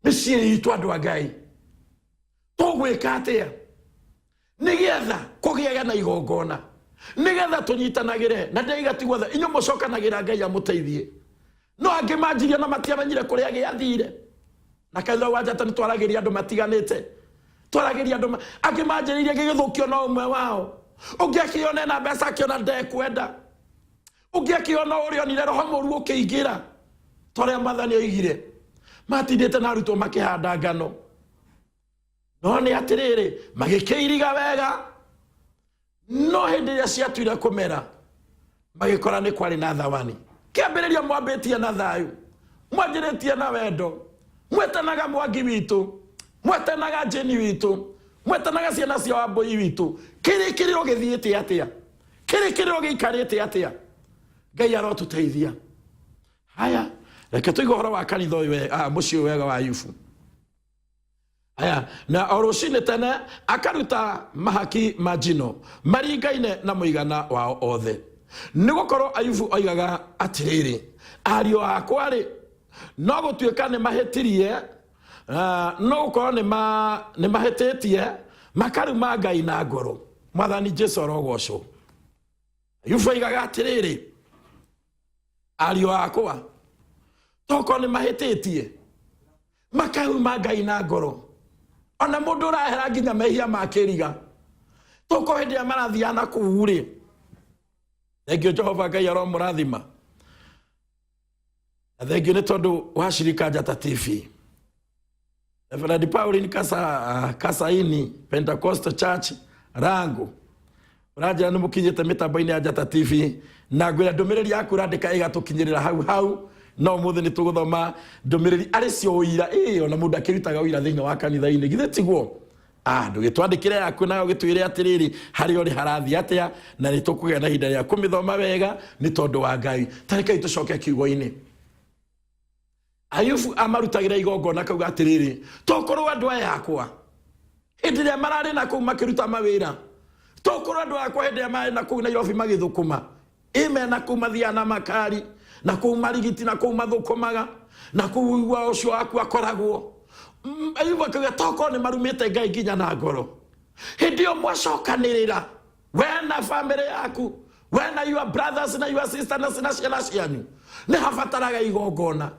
Mĩciĩ itũ, andũ a Ngai, tũgwĩka atĩa nĩgetha kũgĩage na igongona, nĩgetha tũnyitanagĩre? Na ndĩiga ti guothe inyuĩ mũcokanagĩra, Ngai amũteithie, no angĩ manjirie na matiamenyire kũrĩa gĩathire. Na kanitha wa Njata nĩ twaragĩria andũ matiganĩte, twaragĩria andũ angĩ manjĩrĩirie gĩgĩthũkio no ũmwe wao, ũngĩ akĩona na mbeca, akĩona ndekwenda, ũngĩ akĩona ũrĩa onire roho mũru ũkĩingĩra, ta ũrĩa Mwathani oigire matindĩte na arutwo makĩhanda ngano. No nĩ atĩrĩrĩ, magĩkĩiriga wega. No hĩndĩ ĩrĩa ciatuire kũmera, magĩkora nĩ kwarĩ na thawani. Kĩambĩrĩria mwambĩtie na thayũ, mwanjĩrĩtie na wendo, mwetanaga Mwangi witũ, mwetanaga Jeni witũ, mwetanaga ciana cia Wambũi witũ. Kĩrĩkĩrĩro gĩthiĩte atĩa? Kĩrĩkĩrĩro gĩikarĩte atĩa? Ngai arotũteithia. Haya, reke tũigue ũhoro wa kanitha ũyũ mũciĩ ũyũ wega wa Ayubu. Aya, na o rũcinĩ tene akaruta mahaki ma njino maringaine na mũigana wao othe. Nĩ gũkorwo Ayubu oigaga atĩrĩrĩ, ariũ akwa-rĩ, no gũtuĩka nĩ mahĩtirie, no gũkorwo nĩ mahĩtĩtie, makaruma Ngai na ngoro. Mwathani Jesu arogocwo. Ayubu oigaga atĩrĩrĩ, ariũ akwa, tokorwo nĩ mahĩtĩtie, makaruma Ngai na ngoro. Ona mũndũ ũrahera nginya mehia ma kĩriga, tokorwo hĩndĩ ĩrĩa marathiaga na kũu rĩ, thengio Jehova Ngai aromũrathima. Na thengio nĩ tondũ wa Shirika Njata TV. Reverend Pauline Kasaini, Pentecostal Church, Rango. Ũranjĩra nĩ mũkinyĩte mĩtambo-inĩ ya Njata TV, na ngwĩra ndũmĩrĩri yaku ũrandĩka ĩgatũkinyĩrĩra hau hau. No ũmũthĩ nĩ tũgũthoma ndũmĩrĩri arĩ cio ũira. Ĩĩ, ona mũndũ akĩrutaga ũira thĩinĩ wa kanitha-inĩ, githĩ tiguo? Ndũgĩtwandĩkĩre yaku nayo ũgĩtwĩre atĩrĩrĩ, harĩa ũrĩ harathiĩ atĩa, na nĩ tũkũgĩa na ihinda rĩa kũmĩthoma wega nĩ tondũ wa Ngai. Ta rekei tũcoke kiugo-inĩ. Ayubu amarutagĩra igongona akauga atĩrĩrĩ, tokorwo andũ aya akwa hĩndĩ ĩrĩa mararĩ na kũu makĩruta mawĩra, tokorwo andũ akwa hĩndĩ ĩrĩa mararĩ na kũu Nairobi magĩthũkũma, ĩ mena kũu mathiaga na makari, na kũu marigiti, na kũu mathũkũmaga, na kũu ũigua ũcio waku akoragwo. Ayubu akauga tokorwo nĩ marumĩte Ngai nginya na ngoro. Hĩndĩ ĩyo mwacokanĩrĩra, we na famĩlĩ yaku, we na your brothers na your sisters na ciana cianyu, nĩ habataraga igongona.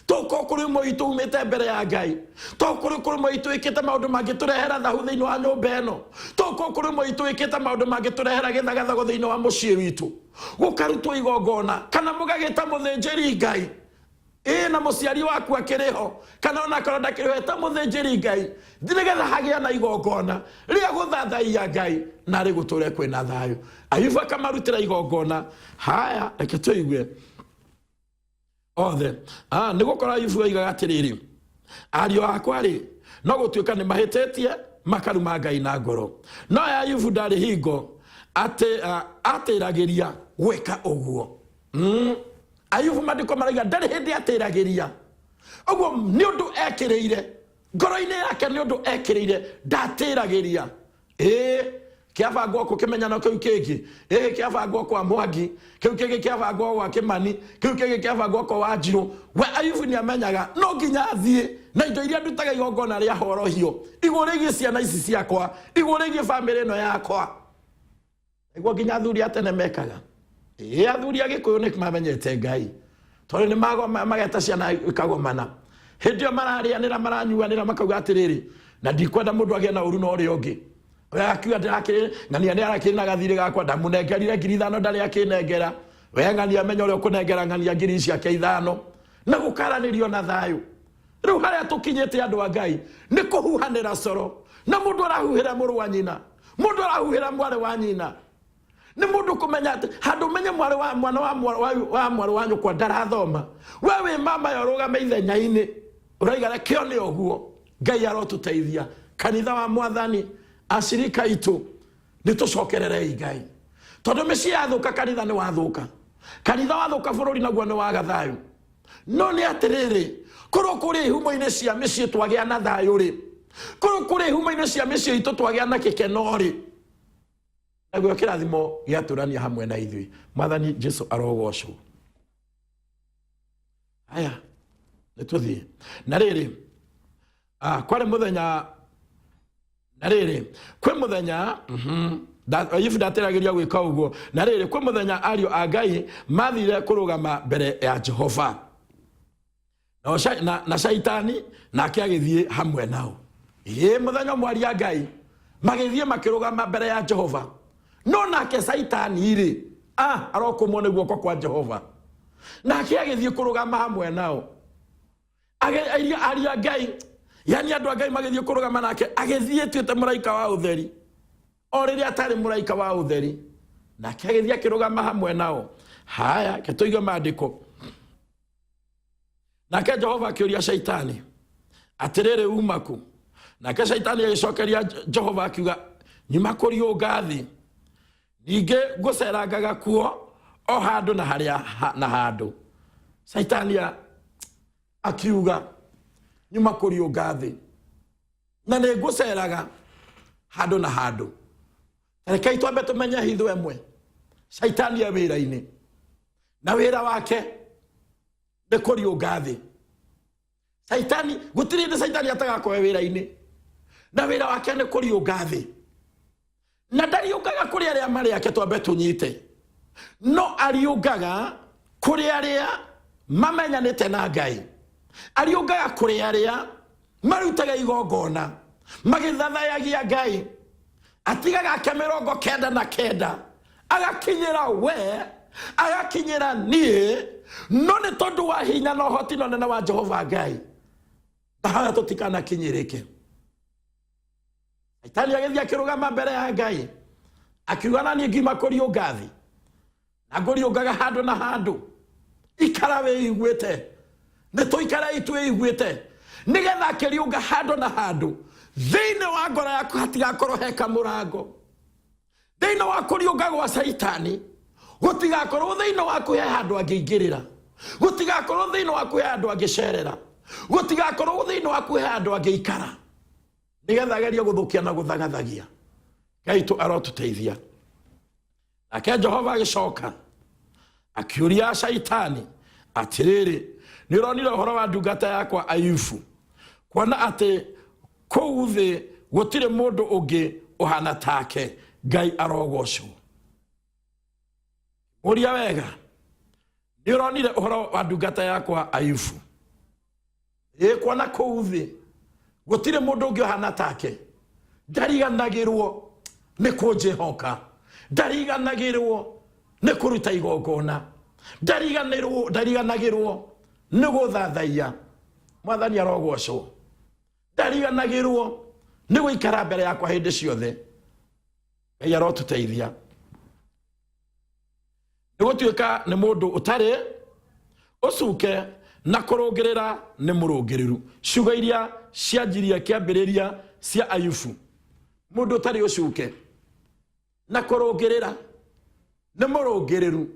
Tokorwo kũrĩ ũmwe witũ umĩte mbere ya Ngai, tokorwo kũrĩ ũmwe witũ wĩkĩte maũndũ mangĩtũrehera thahu thĩinĩ wa nyũmba ĩno, tokorwo kũrĩ ũmwe witũ wĩkĩte maũndũ mangĩtũrehera gĩthagathago thĩinĩ wa mũciĩ witũ, gũkarutwo igongona, kana mũgagĩta mũthĩnjĩri Ngai. Ĩ na mũciari waku akĩrĩ ho, kana onakorwo ndakĩrĩ ho, eta mũthĩnjĩri Ngai, nĩgetha hagĩe na igongona rĩa gũthathaiya Ngai, na rĩ gũtũre kwĩna thayũ. Ayubu akamarutĩra igongona. Haya, reke tũigue othe. Nĩ gũkorwo Ayubu oigaga atĩrĩrĩ, ariũ akwa rĩ, no gũtuĩka nĩ mahĩtĩtie, makaruma Ngai na ngoro. No Ayubu ndarĩ hingo atĩragĩria gwĩka ũguo. Ayubu maandĩko marauga ndarĩ hĩndĩ atĩragĩria ũguo, nĩ ũndũ ekĩrĩire ngoro-inĩ yake, nĩ ũndũ ekĩrĩire, ndatĩragĩria. Ĩĩ, kĩabangwo kũ kĩmenyano kĩu kĩngĩ, ĩĩ kĩabangwo kwa Mwangi, kĩu kĩngĩ kĩabangwo gwa Kĩmani, kĩu kĩngĩ kĩabangwo kwa Wanjirũ. We Ayubu nĩ amenyaga no nginya athiĩ na indo iria ndutaga igongona rĩa horohio igũrũ rĩgiĩ ciana ici ciakwa, igũrũ rĩgiĩ bamĩrĩ ĩno yakwa. Nĩguo nginya athuri a tene mekaga. Ĩĩ, athuri a Gĩkũyũ nĩ mamenyete Ngai, tondũ nĩ mageta ciana ikagomana. Hĩndĩ ĩyo mararĩanĩra, maranyuanĩra, makauga atĩrĩrĩ, na ndikwenda mũndũ agĩe na ũru na ũrĩa ũngĩ. Ũrĩa akiuga ndĩrakĩrĩ, ng'ania nĩ arakĩrĩ na gathirĩ gakwa, ndamũnengerire ngiri ithano, ndarĩ akĩnengera. We ng'ania menya ũrĩa ũkũnengera ng'ania ngiri ciake ithano. Na gũkaranĩrio na thayũ. Rĩu harĩa tũkinyĩte andũ a Ngai nĩ kũhuhanĩra coro, na mũndũ arahuhĩra mũrũ wa nyina, mũndũ arahuhĩra mwarĩ wa nyina. Nĩ mũndũ kũmenya atĩ handũ ũmenye mwarĩ wa mwana wa wa mwarĩ wa nyũkwa ndarathoma, we wĩ mama ya ũrũgame ithenya-inĩ ũraiga reke one ũguo. Ngai arotũteithia. Kanitha wa Mwathani, acirika itũ, nĩ tũcokererei Ngai, tondũ mĩciĩ yathũka kanitha nĩ wathũka, kanitha wathũka bũrũri naguo nĩ waga thayũ. No nĩ atĩrĩrĩ, korwo kũrĩ ihumo-inĩ cia mĩciĩ twagĩa na thayũ rĩ, korwo kũrĩ ihumo-inĩ cia mĩciĩ itũ twagĩa na gĩkeno rĩ, naguo kĩrathimo gĩatũrania hamwe na ithuĩ. Mwathani Jesu arogocwo. Haya, nĩ tũthiĩ na rĩrĩ. Kwarĩ mũthenya, na rĩrĩ, kwĩ mũthenya, Ayubu ndatĩragĩria gwĩka ũguo. Na rĩrĩ, kwĩ mũthenya ariũ a Ngai mathire kũrũgama mbere ya Jehova, na Shaitani nake agĩthiĩ hamwe nao. Ĩ mũthenya ũmwe ariũ a Ngai magĩthiĩ makĩrũgama mbere ya Jehova, no nake Shaitani rĩ, arokũmwo nĩ guoko kwa Jehova, nake agĩthiĩ kũrũgama hamwe nao. Ariũ a Ngai, yani andũ a Ngai magĩthiĩ kũrũgama nake, agĩthiĩ tuĩte mũraika wa ũtheri. O rĩrĩa atarĩ mũraika wa ũtheri, nake agĩthiĩ akĩrũgama hamwe nao. Haya, reke tũigue maandĩko. Nake Jehova akĩũria Shaitani atĩrĩrĩ, uma kũ? Nake Shaitani agĩcokeria Jehova akiuga, nyuma kũriũnga thĩ, ningĩ ngũcerangaga kuo o handũ na harĩa na handũ. Shaitani akiuga, nyuma kũriũnga thĩ na nĩ ngũceraga handũ na handũ. Rekei twambe tũmenye hitho ĩmwe. Shaitani e wĩra-inĩ, na wĩra wake nĩ kũriũnga thĩ. Shaitani, gũtirĩ hĩndĩ Shaitani atagakorwo e wĩra-inĩ, na wĩra wake nĩ kũriũnga thĩ. Na ndariũngaga kũrĩ arĩa marĩ ake, twambe tũnyite, no ariũngaga kũrĩ arĩa mamenyanĩte na Ngai. Ariũngaga kũrĩ arĩa marutaga igongona magĩthathayagia Ngai. Atigaga ake 99, agakinyĩra we, agakinyĩra niĩ. No nĩ tondũ wa hinya na ũhoti na ũnene wa Jehova Ngai, ndahoya tũtikanakinyĩrĩke. Shaitani agĩthiĩ akĩrũgama mbere ya Ngai akiuga, na niĩ ngiuma kũriũnga thĩ na ngũriũngaga handũ na handũ. Ikara wĩiguĩte, nĩ tũikarei twĩiguĩte, nĩgetha akĩriũnga handũ na handũ thĩinĩ wa ngoro yaku hatigakorwo he kamũrango. Thĩinĩ wa kũriũnga gwa Caitani gũtigakorwo thĩinĩ waku he handũ angĩingĩrĩra, gũtigakorwo thĩinĩ waku he handũ angĩcerera, gũtigakorwo thĩinĩ waku he handũ angĩikara, nĩgetha agerie gũthũkia na gũthagathagia. Ngai tũ arotũteithia. Nake Jehova agĩcoka akiũria Caitani atĩrĩrĩ, nĩ ũronire ũhoro wa ndungata yakwa Ayubu, kuona atĩ kũu thĩ gũtirĩ mũndũ ũngĩ ũhana take? Ngai arogocwo. Mũria wega, nĩ ũronire ũhoro wa ndungata yakwa Ayubu, ĩ kuona kũu thĩ gũtirĩ mũndũ ũngĩ ũhana take? Ndariganagĩrwo nĩ kũnjĩhoka, ndariganagĩrwo nĩ kũruta igongona, ndariganagĩrwo nĩ gũthathaiya. Mwathani arogocwo. Ndariganagĩrwo nĩ gũikara mbere yakwa hĩndĩ ciothe. Ngai arotũteithia. Nĩ gũtuĩka nĩ mũndũ ũtarĩ ũcuke na kũrũngĩrĩra nĩ mũrũngĩrĩru. Ciugo iria cianjirie kĩambĩrĩria cia Ayubu, mũndũ ũtarĩ ũcuke na kũrũngĩrĩra nĩ mũrũngĩrĩru,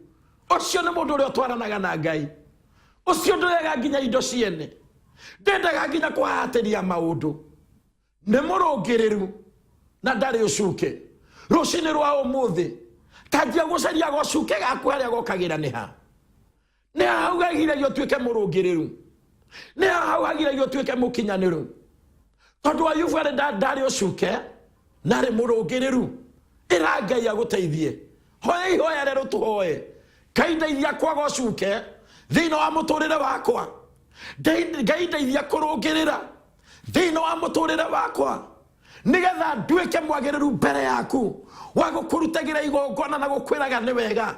ũcio nĩ mũndũ ũrĩa ũtwaranaga na Ngai. Ũcio ndũrega nginya indo ciene, ndendaga nginya kũhahatĩria maũndũ, nĩ mũrũngĩrĩru na ndarĩ ũcuke. Rũcinĩ rwa ũmũthĩ tanjia gũcaria gocuke gaku harĩa gokagĩra. Nĩ ha? Nĩ ha hau hagiragia ũtuĩke mũrũngĩrĩru? Nĩ ha hau hagiragia ũtuĩke mũkinyanĩru? Tondũ Ayubu arĩ ndarĩ ũcuke na arĩ mũrũngĩrĩru. Ĩra Ngai agũteithie. Hoya ihoya rĩrĩ, tũhoe: Ngai ndeithia kwaga ũcuke thĩinĩ wa mũtũrĩre wakwa. Ngai ndeithia kũrũngĩrĩra thĩinĩ wa mũtũrĩre wakwa, nĩgetha nduĩke mwagĩrĩru mbere yaku wa gũkũrutagĩra igongona na gũkwĩraga nĩ wega,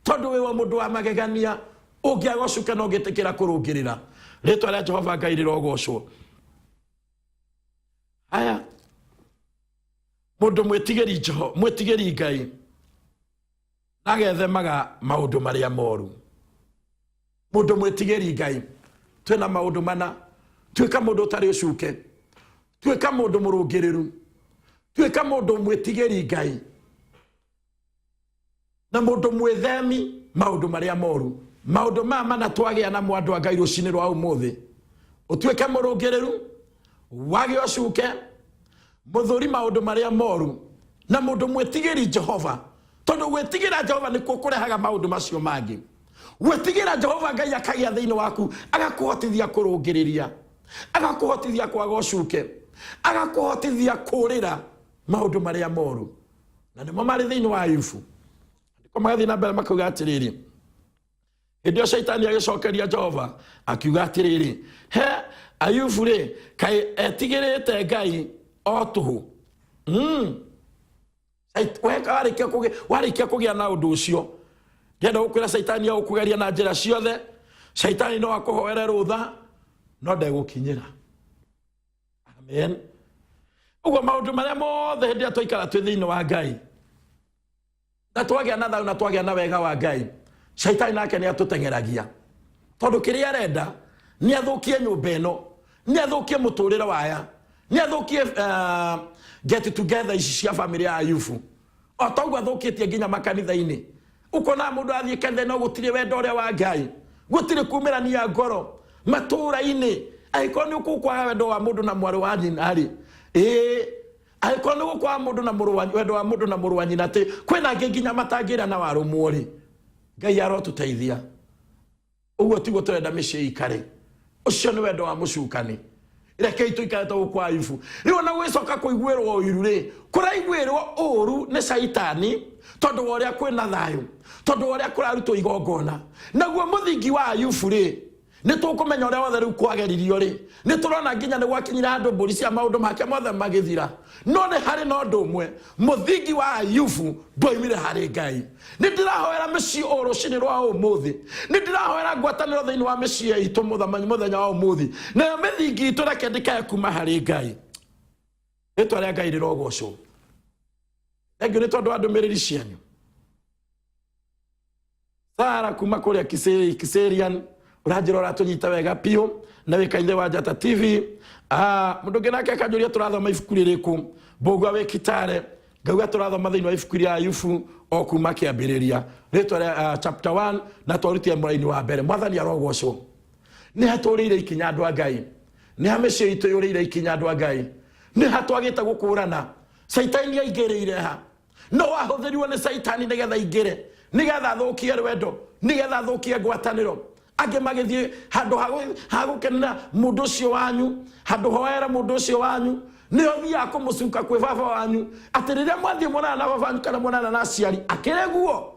tondũ wĩ wa mũndũ wa magegania ũngĩaga ũcuke na ũngĩtĩkĩra kũrũngĩrĩra. Rĩtwa rĩa Jehova Ngai rĩrogocwo. Haya, mũndũ mwĩtigĩri Jeho, mwĩtigĩri Ngai nagethemaga maũndũ marĩa moru. Mũndũ mwĩtigĩri Ngai, twĩna maũndũ mana: tuĩka mũndũ ũtarĩ ũcuke, tuĩka mũndũ mũrũngĩrĩru, tuĩka mũndũ mwĩtigĩri Ngai na mũndũ mwĩthemi maũndũ marĩa moru. Maũndũ maya mana twagĩa namo, andũ a Ngai, rũcinĩ rwa ũmũthĩ: ũtuĩke mũrũngĩrĩru, wage ũcuke, mũthũri maũndũ marĩa moru, na mũndũ mwĩtigĩri Jehova, tondũ gwĩtigĩra Jehova nĩkuo kũrehaga maũndũ macio mangĩ. Gwĩtigĩra Jehova Ngai akagĩa thĩinĩ waku, agakũhotithia kũrũngĩrĩria, agakũhotithia kwaga ũcuke, agakũhotithia kũũrĩra maũndũ marĩa moru, na nĩmo marĩ thĩinĩ wa Ayubu. Andĩko magathiĩ na mbere makauga atĩrĩrĩ, hĩndĩ ĩyo Caitani agĩcokeria Jehova akiuga atĩrĩrĩ, he Ayubu rĩ, kaĩ etigĩrĩte Ngai o tũhũ? Weka warĩkia kũgĩa na ũndũ ũcio, ndĩrenda gũkwĩra Caitani agũkũgeria na njĩra ciothe. Caitani no akũhoere rũtha, no ndegũkinyĩra. Amen. Ũguo maũndũ marĩa mothe hĩndĩ ĩrĩa twaikara twĩ thĩinĩ wa Ngai na twagĩa na thayũ na twagĩa na wega wa Ngai, caitani nake nĩ atũteng'eragia, tondũ kĩrĩa arenda nĩ athũkie nyũmba ĩno, nĩ athũkie mũtũrĩre waya, nĩ athũkie get together ici cia bamĩrĩ ya Ayubu, o ta ũguo athũkĩtie nginya makanitha-inĩ. Ũkona mũndũ athiĩ kanitha no gũtirĩ wendo ũrĩa wa Ngai, gũtirĩ kumĩrania ngoro matũũra-inĩ. Angĩkorwo nĩ ũkũkwaga wendo wa mũndũ na mwarĩ wa nyina rĩ, ĩĩ, angĩkorwo nĩ gũkwaga mũndũ na mũrũ wa, wendo wa mũndũ na mũrũ wa nyina, atĩ kwĩna angĩ nginya matangĩra na warũmwo rĩ, Ngai arotũteithia. Ũguo tiguo tũrenda mĩciĩ ikare. Ũcio nĩ wendo wa mũcukani. Rekei tũikare ta gũkũ Ayubu. Rĩu ona gũgĩcoka kũiguĩrwo ũiru rĩ, kũraiguĩrwo ũru nĩ caitani tondũ wa ũrĩa kwĩna thayũ, tondũ wa ũrĩa kũrarutwo igongona. Naguo mũthingi wa Ayubu rĩ, nĩ tũkũmenya ũrĩa wothe rĩu kwageririo rĩ, nĩ tũrona nginya nĩ gwakinyire handũ mbũri cia maũndũ make mothe magĩthira. No nĩ harĩ na ũndũ ũmwe, mũthingi wa Ayubu ndwoimire harĩ Ngai. Nĩ ndĩrahoera mĩciĩ o rũcinĩ rwa ũmũthĩ, nĩ ndĩrahoera ngwatanĩro thĩinĩ wa mĩciĩ itũ mũthenya wa ũmũthĩ, nayo mĩthingi itũ reke ndĩkae kuma harĩ Ngai. Rĩtwa rĩa Ngai rĩrogocwo. Thengiũ nĩ tondũ wa ndũmĩrĩri cianyu. Sara kuma kũrĩa Kiserian ũranjĩra ũratũnyita wega biũ na wĩ kanitha wa Njata TV. Mũndũ ũngĩ nake akanjũria tũrathoma ibuku rĩrĩkũ. Mbũgua wĩ Kitale ngauga tũrathoma thĩinĩ wa ibuku rĩa Ayubu o kuma kĩambĩrĩria rĩtwa rĩa chapter 1 na twarutire mũraini wa mbere. Mwathani arogocwo. Nĩ hatũrĩire ikinya andũ a Ngai, nĩ ha mĩciĩ itũ yũrĩire ikinya andũ a Ngai, nĩ ha twagĩte gũkũrana. Caitani aingĩrĩire ha? No wahũthĩrirwo nĩ caitani nĩgetha aingĩre, nĩgetha athũkie rwendo, nĩgetha athũkie ngwatanĩro. Angĩ magĩthiĩ handũ ha gũkenera mũndũ ũcio wanyu, handũ hoere mũndũ ũcio wanyu, nĩ ũthiaga kũmũcuka kwĩ baba wanyu, atĩ rĩrĩa mwathiĩ monana na baba wanyu kana monana na aciari, akĩrĩ guo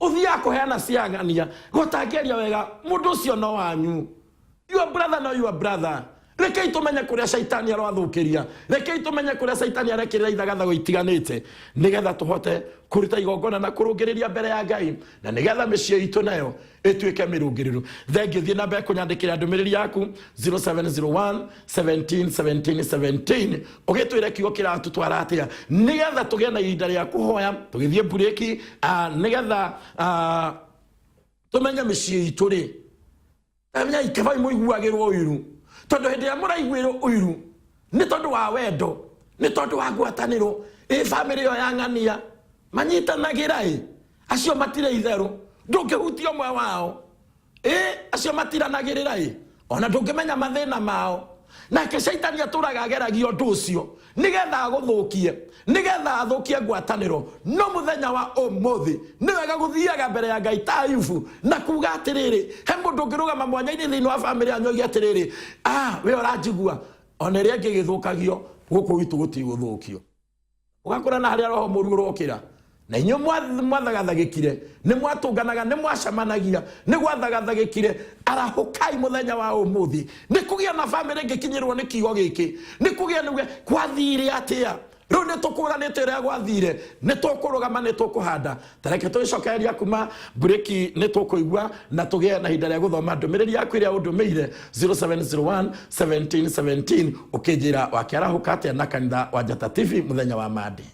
ũthiaga kũheana ciang'ania gũtangĩaria wega mũndũ ũcio no wanyu. Your brother no your brother. Rekei tũmenye kũrĩa caitani aroathũkĩria, rekei tũmenye kũrĩa caitani arekĩrĩra ithagathago itiganĩte, nĩgetha tũhote kũruta igongona na kũrũngĩrĩria mbere ya Ngai, na nĩgetha mĩciĩ itũ nayo ĩtuĩke mĩrũngĩrĩru. Thengiũ, thiĩ na mbere kũnyandĩkĩra ndũmĩrĩri yaku 0701 17 17 17, ũgĩtwĩre kiugo kĩratũtwara atĩa, nĩgetha tũgĩe na ihinda rĩa kũhoya tũgĩthiĩ mburĩki, nĩgetha tũmenye mĩciĩ itũ rĩ. Menyai kaba mũiguagĩrwo ũiru, tondũ hĩndĩ ĩrĩa mũraiguĩrwo ũiru nĩ tondũ wa wendo, nĩ tondũ wa ngwatanĩro ĩ bamĩrĩ ĩyo ya ng'ania manyitanagĩra ĩ acio matirĩ itherũ, ndũngĩhutia ũmwe wao ĩ acio matiranagĩrĩra ĩ ona ndũngĩmenya mathĩna mao. Nake caitani atũraga ageragia ũndũ ũcio nĩgetha agũthũkie, nĩgetha athũkie ngwatanĩro. No mũthenya wa ũmũthĩ nĩ wega gũthiaga mbere ya Ngai ta Ayubu na kuga atĩrĩrĩ, he mũndũ ũngĩrũgama mwanya-inĩ thĩinĩ wa bamĩrĩ yanyu oige atĩrĩrĩ, we ũranjigua, ona ĩrĩa ĩngĩ ĩgĩthũkagio gũkũ gwitũ gũtigũthũkio. Ũgakora na harĩa roho mũru ũrokĩra, na inyuĩ mwathagathagĩkire, nĩ mwatũnganaga, nĩ mwacemanagia, nĩ gwathagathagĩkire. Arahũkai mũthenya wa ũmũthĩ, nĩ kũgĩa na bamĩrĩ ĩngĩkinyĩrwo nĩ kiugo gĩkĩ, nĩ kũgĩa nĩ gwathire atĩa. Rĩu nĩ tũkũranĩte ũrĩa gwathire, nĩ tũkũrũgama, nĩ tũkũhanda. Ta reke tũgĩcokereria kuma mburĩki, nĩ tũkũigua na tũgĩe na ihinda rĩa gũthoma ndũmĩrĩri yaku ĩrĩa ũndũmĩire 0701 17 17, ũkĩnjĩra wakĩarahũka atĩa na kanitha wa Njata TV mũthenya wa Monday.